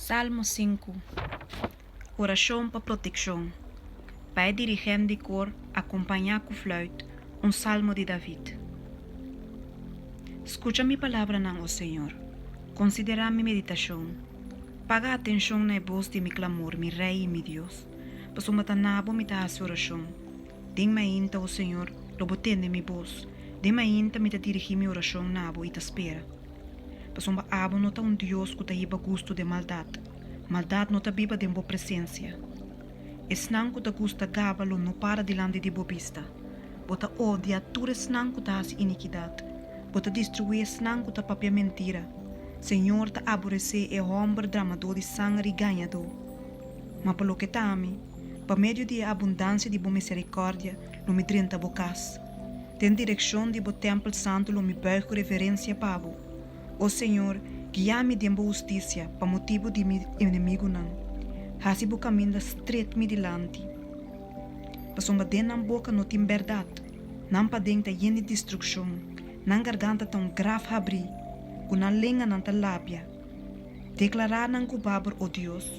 Salmo 5. Orashon pa protekshon. Pa e dirigent di kor, akompañá ku flùit, un salmo di David. Skucha mi palabranan, o señor, konsiderá mi meditashon. Paga atenshon na e bos di mi klamor, mi Rei i mi Dios, pasobra ta na bo mi ta hasi orashon. Den mainta, o señor, lo bo tende mi bos, den mainta mi ta dirigí mi orashon na bo i ta spera. Pasobra abo no ta un Dios ku ta hiba gustu den maldat, maldat no ta biba den bo presensia. Esnan ku ta gusta gaba lo no para dilanti di bo bista. Bo ta odia tur esnan ku ta hasi inikidat, bo ta destruí esnan ku ta papia mentira. Señor ta aboresé e hòmber dramadó di sanger i gañadó. Ma pa loke ta ami, pa medio di e abundansia di bo miserikòrdia lo mi drenta bo kas. Den direkshon di bo tèmpel santu lo mi bùig ku reverensia pa bo. O señor, guia mi den bo hustisia pa motibu di mi enemigunan. Hasi bo kaminda stret mi dilanti. Pasobra den nan boka no tin bèrdat, nan paden ta yen di destrukshon, nan garganta ta un graf habrí, ku nan lenga nan ta labia. Deklará nan kulpabel, o Dios.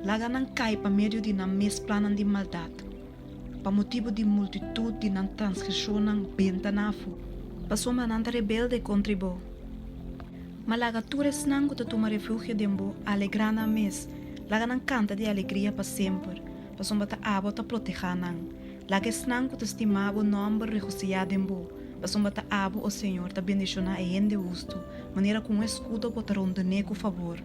Laga nan kai pa medio di nan mes plannan di maldat. Pa motibu di multitut di nan transgreshonnan benta nan afó. Pasobra nan ta rebelde kontra bo. Ma laga tur esnan ku ta tuma refugio den bo alegrá nan mes, laga nan kanta di alegria pa semper, pasobra ta abo ta protehá nan. Laga esnan ku ta stima bo nòmber regosihá den bo, pasobra ta abo, o señor, ta bendishoná e hende hustu, manera ku un eskudo bo ta rondon'é ku fabor.